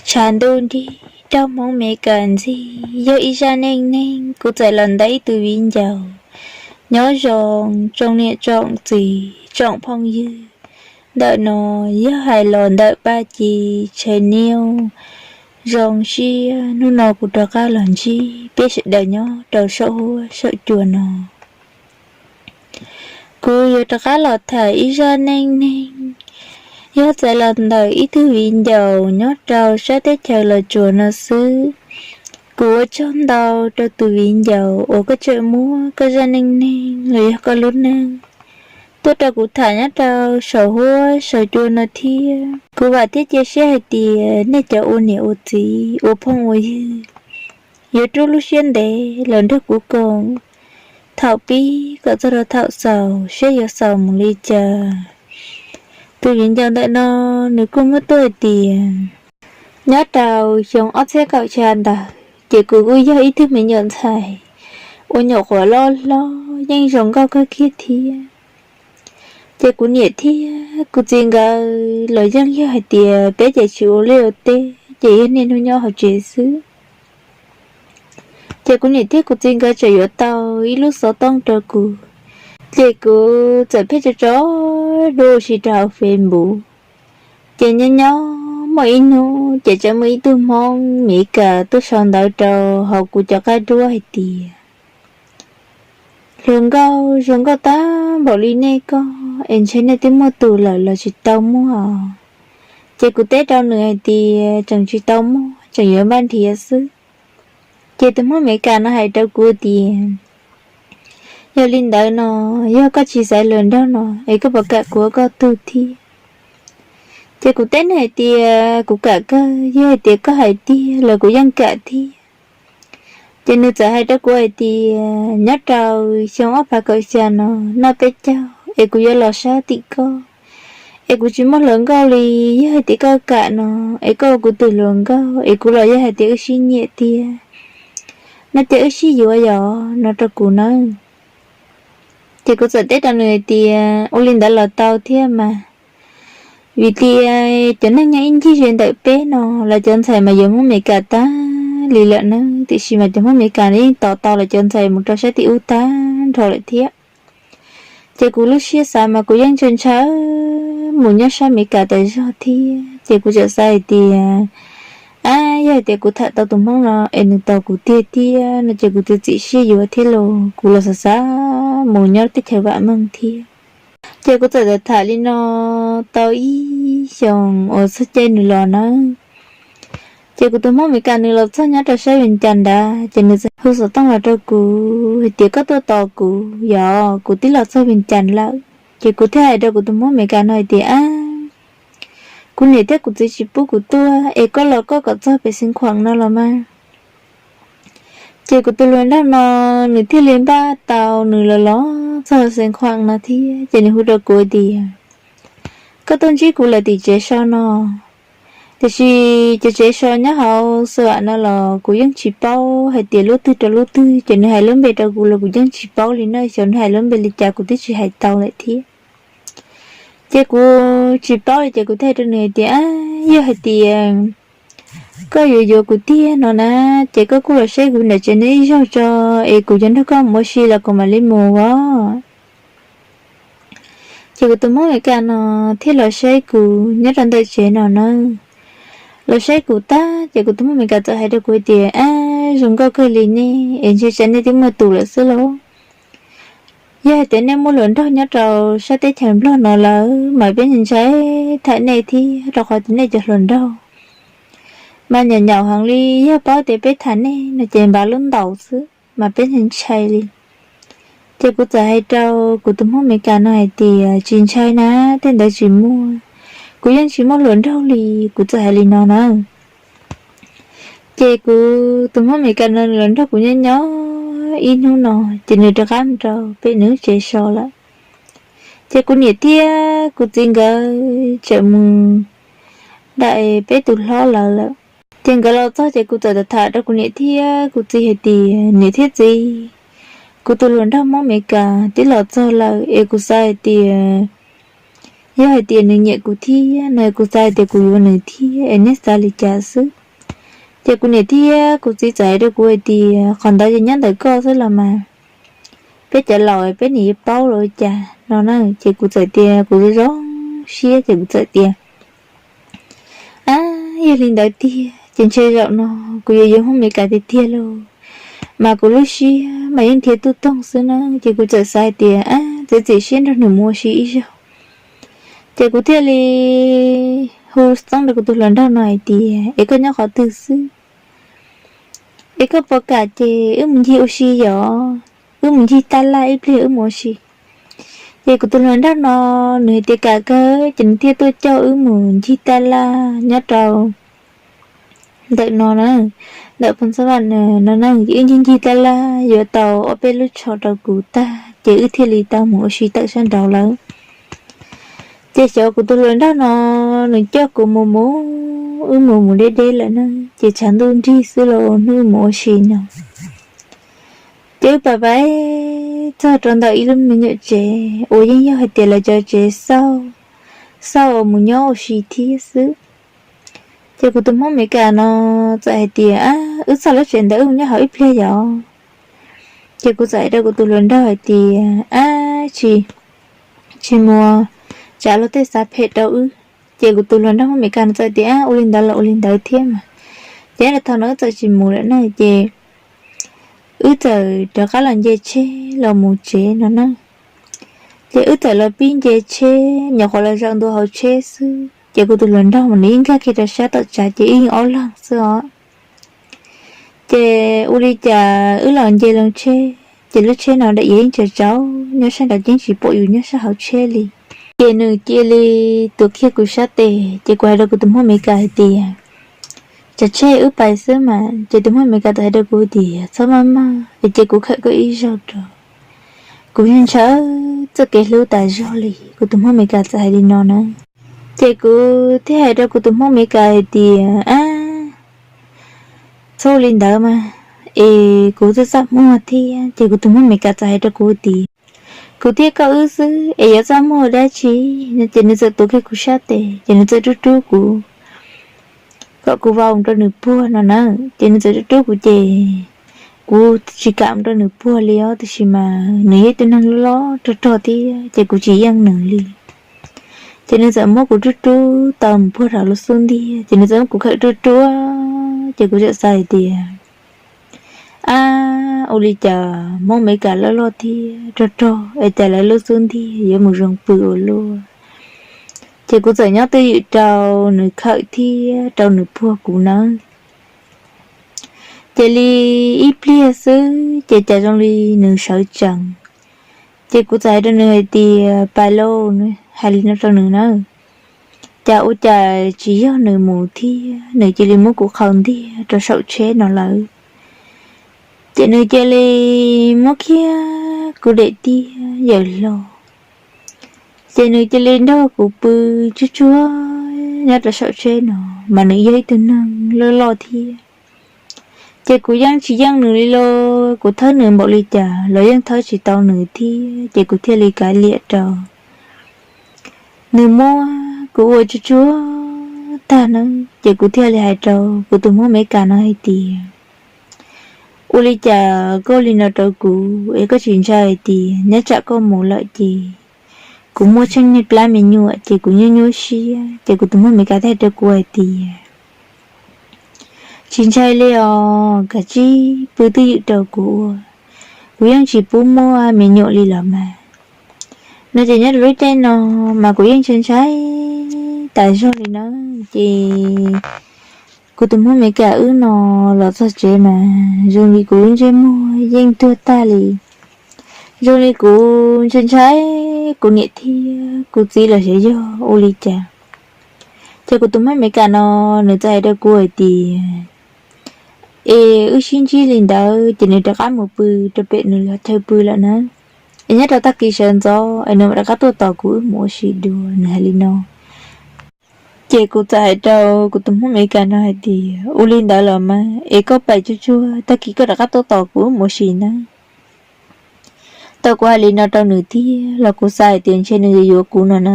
Tshav ntuj nrig raug Hmoob Mes Kas ntxig, yog ib zaj neej neeg. Kuv txawm los ntawm ib tug viv ncaus nyob zoo, tsoom niam tsoom txiv tsoom phooj ywg. Ntawm no yog hais los ntawm Paj Ci Tshev Niaj. Zoo siab hnub no kuv rov qab los ntsib peb sawv daws nyob rau saum huab saum cua no. Kuv yuav rov qab los tham ib zaj neej neeg, yog txawm los ntawm ib tug viv ncaus nyob rau sab teb chaws Los Tsuas no xwb. Kuv ua tsaug ntau rau tus viv ncaus uas koj tseem muab koj zaj neej neeg los yog koj lub neej tuaj rau kuv tham nyob rau saum huab saum cua no thiab. Kuv vam thiab cia siab hais tias nej cov ua niam ua txiv ua phooj ua ywg yuav rub lub siab ntev los nrog kuv koom thaum pib kom txog rau thaum xaus seb yuav xaus mus li cas. Tus viv ncaus ntawm no nws kuj muab tuaj hais tias nyob rau xyoo ob txhiab kaum xya ntawd ces kuv kuj yog ib tug me nyuam ntxhais uas nyuam qhuav loj hlob yeej zoo nkauj kawg kiag thiab. Ces kuv niam thiab kuv txiv nkawd los yeej yog hais tias peb ces tsis ua liaj ua teb ces yog niaj hnub nyob hauv tsev xwb. Ces kuv niam thiab kuv txiv nkawd tseem yuav tau ib lub xov tooj rau kuv, ces kuv txawm pheej tso tso duab ua si rau hauv Facebook. Ces nyob nyob muaj ib hnub ces tseem muaj ib tug Hmoob Mes Kas tuaj sau ntawv rau hauv kuv cov qab duab hais tias hluas nkauj zoo nkauj tag npaum li nej koj es ntshe nej twb muaj tus lawm los tsis tau muaj. Ces kuv teb rau nws hais tias tseem tsis tau muaj, tseem yuav npaj nrhiav xwb. Ces tus Hmoob Mes Kas no hais rau kuv tias yog li ntawd no, yog koj tsis xaiv hluas nraug no es koj puas kam kuv ua koj tug thiab? Ces kuv teb nws hais tias kuv kam kawg, yog hais tias koj hais tiag los kuv yeej kam thiab. Ces nws txawm hais rau kuv hais tias nyob rau xyoo ob phav kaum xya no noj peb caug es kuv yuav los sab tim koj, es kuv tsis muaj hluas nkauj li. Yog hais tias koj kam no es koj ua kuv tus hluas nkauj es kuv los yog hais tias wb sib nyiam tiag no ces wb sib yuav yom no rau kuv nawb. Ces kuv txawm teb rau nws hais tias ua li ntawd los tau thiab mas, vim tias cov neeg nyob ib ncig ze ntawm peb no lawv cov ntxhais mas yuav Hmoob Mes Kas tag li lawm na, tiam sis mas cov Hmoob Mes Kas no yeej tos tau lawv cov ntxhais mus rau sab tim ub tag nrho lawm thiab. Ces kuv lub siab xav mas kuv yeej ntshaw ntshaw mus nyob sab Mes Kas tas zog thiab. Ces kuv txawm xav hais tias, ab, yog hais tias kuv tham tau tus Hmoob no es nws tos kuv tiag tiag no ces kuv txiav txim siab yuav thiab los kuv los xav xav mus nyob teb chaws vam meej thiab. Ces kuv txawm tham li no tau ib xyoos uas txog caij nws los nawb. Ces kuv tus Hmoob Mes Kas nws los txog nyob rau sab Vias Cas ntawd ces nws txawm hu xov tooj los rau kuv hais tias koj tuaj tos kuv yom, kuv twb los txog Vias Cas lawm. Ces kuv thiaj hais rau kuv tus Hmoob Mes Kas no hais tias, ab, kuv niam thiab kuv txiv tsis pub kuv tuaj es koj los koj kom txog pem Xeev Khuam no los mas. Ces kuv tus hluas nraug no nws thiaj li npaj tau nws los los txog Xeev Khuam no thiab ces nws hu rau kuv tias, koj tuaj ntsib kuv lawm tim tsev so no. Tiam sis cov tsev so nyob hauv xwam no los kuv yeej tsis paub hais tias lub twg rau lub twg, ces nws hais lub npe rau kuv los kuv yeej tsis paub li na, xyov nws hais lub npe li cas kuv twb tsis hais tau lawm thiab. Ces kuv tsis paub li ces kuv thiaj hais rau nws hais tias, ab, yog hais tias koj yuav yuav kuv tiag no na, ces koj kuj los saib kuv nram tsev no ib zaug tso es kuv yuav nrog koj mus ua si los kuv mam li mus os. Ces kuv tus Hmoob Mes Kas no thiaj los saib kuv nyob rau ntawm tsev no na. Los saib kuv tag ces kuv tus Hmoob Mes Kas txawm hais rau kuv tias, ab, zoo nkauj kawg li nej es ntshe tsam nej twb muaj tus lawm xwb lauj. Yog hais tias nej muaj hluas nraug nyob rau sab teb chaws Nplog no lawm mas peb ntshai ntshai tham nej thiab, rau qhov tias nej cov hluas nraug mas nyaum nyaum heev li, yog paub tias peb tham nej no ces npav lub ntaus xwb mas peb ntshai ntshai li. Ces kuv txawm hais rau kuv tus Hmoob Mes Kas no hais tias, tsis ntshai na, tej ntawd tsis muaj, kuv yeej tsis muaj hluas nraug li. Kuv txawm hais li no na. Ces kuv tus Hmoob Mes Kas no nws los nrog kuv nyob nyob ib hnub no ces nws rov qab mus rau pem nws lub tsev so lawm. Ces kuv niam thiab kuv txiv nkawd tseem mus daim peb tus hlob lawv lawm. Ces nkawd los txog ces kuv txawm tham rau kuv niam thiab kuv txiv hais tias, niam thiab txiv, kuv tus hluas nraug Hmoob Mes Kas twb los txog lawm es kuv xav hais tias Yog hais tias nws nyiam kuv thiab no kuv xav hais tias kuv yuav nws thiab es neb xav li cas xwb. Ces kuv niam thiab kuv txiv txawm hais rau kuv hais tias qhov ntawd ces nyob ntawm koj xwb los mas, peb cov laus peb nim yuav paub los ua cas no na. Ces kuv txawm tias kuv zoo siab ces kuv txawm tias, ab, yog li ntawd tiag ces ntshe zaum no kuv yuav yuav Hmoob Amelikas tiag tiag lauj. Mas kuv lub siab mas yeej nrhiav tub toog xwb na, ces kuv txawm xav hais tias, ab, txiav txim siab nrog nws mus ua si ib zaug. Ces kuv thiaj li hu xeeb rau kuv tus hluas nraug no hais tias, es koj nyob qhov twg xwb? Es koj puas kam ces wb mus ncig ua si yom, wb mus ncig taj laj ib pliag wb mus ua si. Ces kuv tus hluas nraug no nws hais tias kam kawg, ces nws thiaj tuaj coj wb mus ncig taj laj nyob rau ntawm no na, ntawm Phoos Xab Vam no na, wb ncig ncig taj laj yuav tau ob peb lub tsho rau kuv tag ces wb thiaj li tau mus ua si tawm sab nraud lawm. Ces xyov kuv tus hluas nraug no nws coj kuv mus mus, wb mus mus deb deb lawm na, ces tshav ntuj nrig xwb los hnub mus ua si no. Ces wb pais pais txog rau ntawm ib lub me nyuam tsev uas yeej yog hais tias lawv cov tsev xauj, xauj mus nyob ua si thiab xwb. Ces kuv tus Hmoob Amelikas no txawm hais tias, ab, wb txog lub tsev ntawd wb mus nyob hauv ib pliag yom. Ces kuv txawm hais rau kuv tus hluas nraug hais tias, ab, tsis, tsis mus, tsam luag tej xav phem rau wb. Ces kuv tus hluas nraug Hmoob Amelikas no txawm tias, ab, ua li ntawd los ua li ntawd thiab mas. Ces thaum no wb txawm tsis mus lawm na, ces wb txawm rov qab los nce tsheb los mus tsev no na. Ces wb txawm los pib nce tsheb, nyuam qhuav los zaum ntua hauv tsheb xwb ces kuv tus hluas nraug mas nws yeej nkag kiag rau sab tom tsav ces wb yeej ob leeg xwb os. Ces ua li cas wb los nce loo tsheb ces lub tsheb no daim iav yeej tsaus tsaus nyob sab nraud, yeej tsis pom yus nyob sab hauv tsheb li. Ces nws cia li tuav kiag kuv sab tes ces kuv hais rau kuv tus Hmoob Amelikas hais tias, tsam tsheb wb pais xwb mas. Ces tus Hmoob Amelikas txawm hais rau kuv tias, txhob maj maj es cia kuv khawm koj ib zaug rau, kuv yeej ntshaw txoj kev hlub tas zog li. Kuv tus Hmoob Amelikas txawm hais li no na. Ces kuv thiaj hais rau kuv tus Hmoob Amelikas hais tias, ab, txhob ua li ntawd mas, es kuv twb txaj muag thiab. Ces kuv tus Hmoob Amelikas txawm hais rau kuv tias, kuv thiab koj wb xwb es yuav txaj muag dab tsi? Ces nws txawm tuav kiag kuv sab tes ces nws txawm rub rub kuv kom kuv vau mus rau nws puag no na. Ces nws txawm rub rub kuv ces kuv tsis kam mus rau nws puag li os, tiam sis mas nws yog ib tug neeg loj loj rog rog thiab ces kuv tsis yeej nws li. Ces nws txawm muab kuv rub rub tau mus puag rau lub xub ntiag ces nws txawm muab kuv khawm ruaj ruaj ces kuv txawm xav hais tias, ab, ua li cas Hmoob Amelikas loj loj thiab rog rog es cas lawv lub xub ntiag yuav mus zoo pw ua luaj. Ces kuv txawm nyob twj ywm rau nws khawm thiab rau nws puag kuv nawb. Ces li ib pliag xwb ces cas zoo li nws sawv tsees. Ces kuv txawm hais rau nws hais tias, pais lauj, hais li no rau nws na. Cas ua cas tsis yog nws mus thiab nws cia li muab kuv qhau ntiag rau saum tsheb no lawm. Ces nws cia li muab kiag kuv daim tiab yawm hlo. Ces nws cia li nrog kuv pw tsuag tsuag nyob rau saum tsheb no, mas nws yog ib tug neeg loj loj thiab. Ces kuv yeej tsis yeej nws li los kuv thawb nws npaum li cas los yeej thawb tsis tau nws thiab ces kuv thiaj li kav liam rau nws muab kuv ua tsuag tsuag tag na. Ces kuv thiaj li hais rau kuv tus Hmoob Amelikas no hais tias, ua li cas koj li no rau kuv es koj tsis ntshai hais tias nyob tsam koj mus lawm ces kuv muaj tsheej niag plab me nyuam ces kuv nyuaj nyuaj siab. Ces kuv tus Hmoob Amelikas thiaj hais rau kuv hais tias, tsis ntshai li os, kav tsij pw twj ywm rau kuv ua, kuv yeej tsis pub muaj me nyuam li los mas. No ces nyob rau lub caij no mas kuv yeej ntshai ntshai tas zog li na. Ces kuv tus Hmoob Amelikas wb no los txog tsev mas zoo li kuv lub ntsej muag yeej tuag tag li. Zoo li kuv ntshai ntshai kuv niam thiab kuv txiv los xyov yog ua li cas. Ces kuv tus Hmoob Amelikas no nws txawm hais rau kuv hais tias, es wb sib ntsib li ntawd ces nws rov qab mus pw rau pem nws qhov chaw pw lawm na. Es nyob rau tag kis sawv ntxov es nws mam rov qab tuaj tos kuv wb mus ua si dua, nws hais li no. Ces kuv txawm hais rau kuv tus Hmoob Amelikas no hais tias, ua li ntawd los mas es koj pais tsuag tsuag, tag kis koj rov qab tuaj tos kuv wb mus ua si na. Tau kuv hais li no rau nws thiab los kuv xav hais tias ntshe nws yuav yuav kuv no na.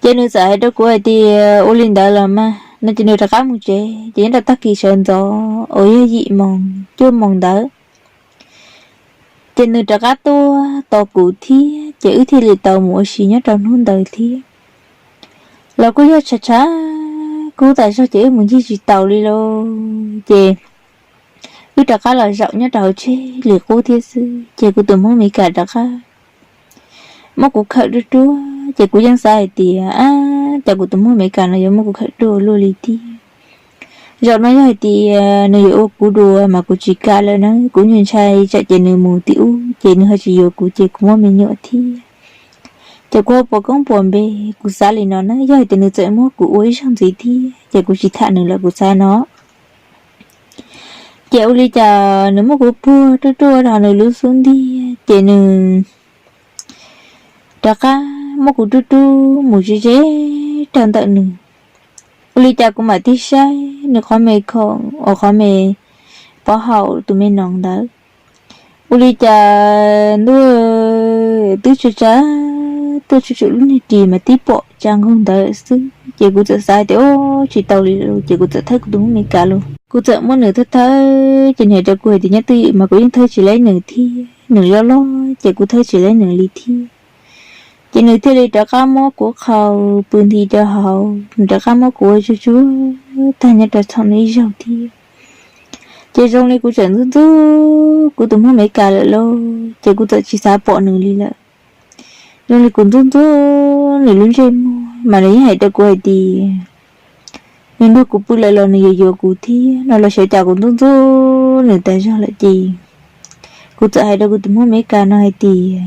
Ces nws txawm hais rau kuv hais tias ua li ntawd los mas no ces nws rov qab mus tsev. Ces nyob rau tag kis sawv ntxov uas yog yim moos cuaj moos ntawd, ces nws rov qab tuaj tos kuv thiab ces wb thiaj li tau mus ua si nyob rau hnub ntawd thiab. Los kuj yog tshav tshav kub tas zog ces wb mus ncig tsis taus li lauj. Ces wb rov qab los zaum nyob rau hauv tsheb li qub thiab xwb ces kuv tus Hmoob Amelikas rov qab muab kuv khawm ruaj ruaj ces kuv yeej xav hais tias ab, cas kuv tus Hmoob Amelikas no yuav muab kuv khawm ruaj ua luaj li thiab. Zaum no yog hais tias nws yuav ua kuv dua mas kuv tsis kam lawm na, kuv nyuag ntshai tsam ces nws mus tim ub ces nws ho tsis yuav kuv ces kuv muaj me nyuam thiab. Ces kuv ho puas koob puas npe, kuv xav li no na, yog hais tias nws txawm muab kuv ua ib zaug ntxiv thiab ces kuv tsis tham nws lawm kuv xav no. Ces ua li cas nws muab kuv puag ruaj ruaj rau nws lub xub ntiag ces nws rov qab muab kuv rub rub mus ze ze rau ntawm nws. Ua li cas kuv mam tig saib nws qhov me khoom uas qhov me pov haum tus me noov ntawd, ua li cas ntuj twb tsa tsa tuaj tsum tsum lub niag ris mas tib pom tsa nkaug ntawd xwb ces kuv txawm xav tias o, tsis tau li lawm ces kuv txawm thawb kuv tus Hmoob Amelikas los. Kuv txawm muab nws thawb thawb ces nws hais rau kuv hais tias nyob twj ywm mas kuv yeej thawb tsis laib nws thiab, nws loj loj ces kuv thawb tsis laib nws li thiab. Ces nws thiaj li rov qab muab kuv qhau pw nti rau hauv, nws rov qab muab kuv ua tsuag tsuag tag nyob rau txhoom nws ib zaug thiab. Ces zoo li kuv tseem ntxub ntxub kuv tus Hmoob Amelikas lawm lauj, ces kuv txawm tsis xav pom nws li lawm. Zoo li kuv ntxub ntxub nws lub ntsej muag mas nws yeej hais rau kuv hais tias nws nrog kuv pw lawm los nws yuav yuav kuv thiab no los xyov cas kuv ntxub ntxub nws tas zog lawm ces kuv txawm hais rau kuv tus Hmoob Amelikas no hais tias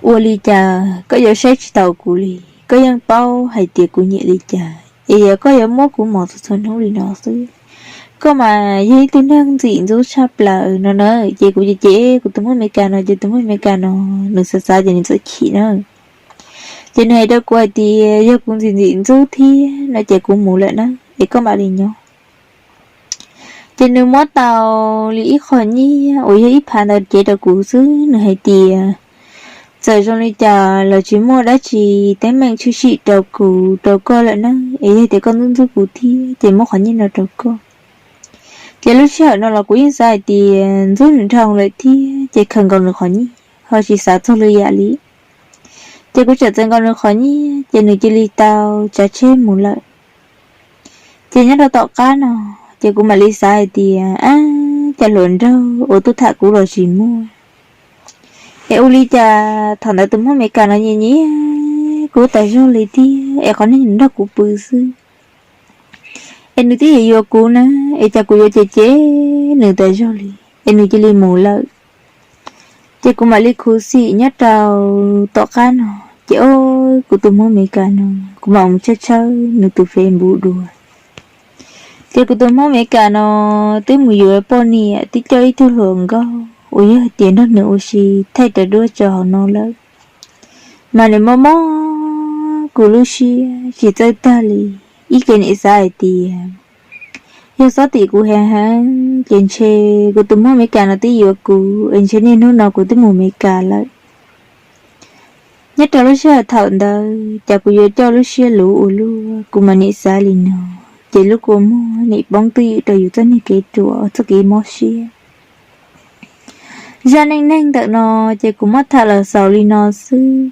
ua li cas koj yuav saib tsis taus kuv li, koj yeej paub hais tias kuv nyiam li cas es yog koj yuav muab kuv mos txhua txhua hnub li no xwb. Koj mas yog ib tug neeg ntxim ntxub tshaj plaws no na. Ces kuv cem cem kuv tus Hmoob Amelikas no ces tus Hmoob Amelikas no nws xav xav ces nws txawm chim na. Ces nws hais rau kuv hais tias yog kuv ntxim ntxim ntxub thiab no ces kuv mus lawm na, es koj mam li nyob. Ces nws muab tau li ib qho nyiaj uas yog ib phav ntawd cev rau kuv xwb, nws hais tias txawm zoo li cas los tsis muaj dab tsi teeb meem tshwm sim rau kuv rau koj lawm na, es yog tias koj ntxub ntxub kuv thiab ces muab qhov nyiaj no rau koj. Ces lub sij hawm no los kuv yeej xav hais tias ntxub nws dhau lawm thiab ces khaws nkaus nws qhov nyiaj ho tsis xav txog lwm yam li. Ces kuv tseem txais nkaus nws qhov nyiaj ces nws cia li tau tsav tsheb mus lawm. Ces nyob rau tom qab no ces kuv mam li xav hais tias ab, cas hluas nraug uas tuaj tham kuv los tsis muaj, es ua li cas thaum ntawd tus Hmoob Amelikas no nyiam nyiam kuv tas zog li thiab es qhov niag nws nrog kuv pw xwb es nws twb yuav yuav kuv na, es cas kuv yuav cem cem nws tas zog li es nws cia li mus lawm. Ces kuv mam li khuv xim nyob rau tom qab no, ces o, kuv tus Hmoob Amelikas no kuv mam mus tshawb tshawb nws tus Facebook dua. Ces kuv tus Hmoob Amelikas no twb mus yuav poj niam twb coj ib tug hluas nkauj uas yog hais tias nrog nws ua si thaij rawv duab tso hauv no lawm. Mas nws mob mob kuv lub siab tsis txawj tag li, ib ke nim xav hais tias yog xob tim kuv heev heev ces ntshe kuv tus Hmoob Amelikas no twb yuav kuv es ntshe niaj hnub no kuv twb mus Amelikas lawm. Nyob rau lub sij hawm thaum ntawd cas kuv yuav coj lub siab luv ua luaj, kuv mas nim xav li no, ces lub kua muag nim poob twj ywm rau yus txoj niag kev ruam txoj kev mob siab. Zaj neej neeg ntawm no ces kuv muab tham los xaus li no xwb.